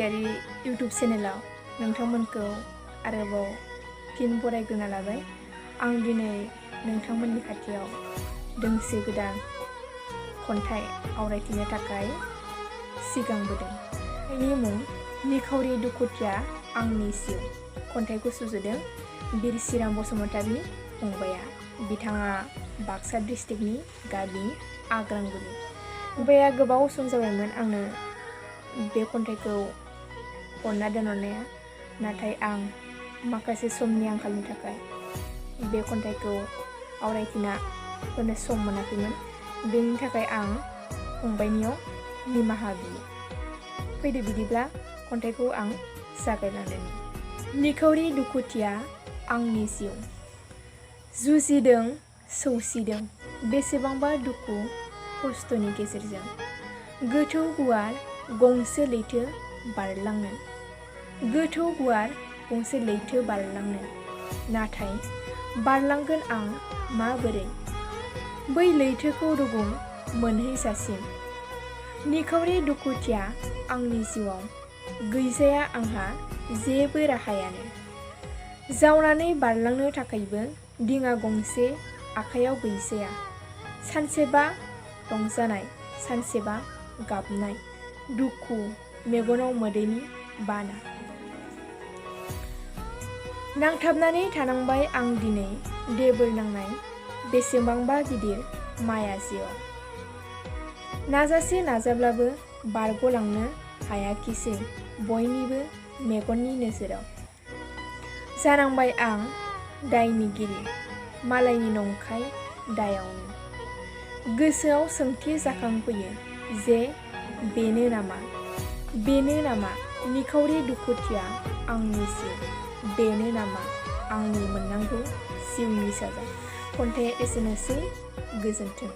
Swargiary YouTube चेनेलाव नोंथांमोनखौ आरोबाव फिन बरायग्रोना लाबाय। आं दिनै नोंथांमोननि खाथियाव दोंसे गोदान खन्थाइ आवरायथिनो थाखाय सिगांबोदों। खन्थाइनि मुं निखावरि दुखुथिया आंनि जिउ। खन्थाइखौ सुजुदों बिरसिराम बसुमतारी फंबाया। बिथाङा बाक्सा डिस्ट्रिक्टनि गाबि आग्रांगुरि। फंबाया गोबाव सम जाबायमोन आंनो बे खन्थाइखौ हरना दोनहरनाया, नाथाय आं माखासे समनि आंखालनि थाखाय बे खन्थाइखौ आवरायथिना होनो सम मोनाखैमोन। बेनि थाखाय आं फंबायनियाव निमाहा बियो। फैदो बिदिब्ला खन्थाइखौ आं जागायलांदोनि। निखावरि दुखुथिया आंनि जिउ। जुजिदों सौसिदों बेसेबांबा दुखु खस्थ'नि गेजेरजों, गोथौ गुवार गंसे लैथो बारलांनो, गोथौ गुवार गंसे लैथो बारलांनो। नाथाय बारलांगोन आं माबोरै बै लैथोखौ रुगुं मोनहैजासिम। निखावरि दुखुथिया आंनि जिउआव गैजाया आंहा जेबो राहायानो। जावनानै बारलांनो थाखायबो दिङा गंसे आखाइयाव गैजाया। सानसेबा रंजानाय, सानसेबा गाबनाय, दुखु मेगनाव मोदैनि बाना। नांथाबनानै थानांबाय आं दिनै देबोर नांनाय बेसेबांबा गिदिर माया जिउआव। नाजासे नाजाब्लाबो बारग'लांनो हायाखिसै बयनिबो मेगननि नोजोराव। जानांबाय आं दायनिगिरि मालायनि नंखाय दायावनो। गोसोआव सोंथि जाखांफैयो जे बेनो नामा निखावरि दुखुथिया आंनि जिउ, बेनो नामा आंनि मोननांगौ जिउनि साजा। खन्थाइया एसेनोसै, गोजोन्थों।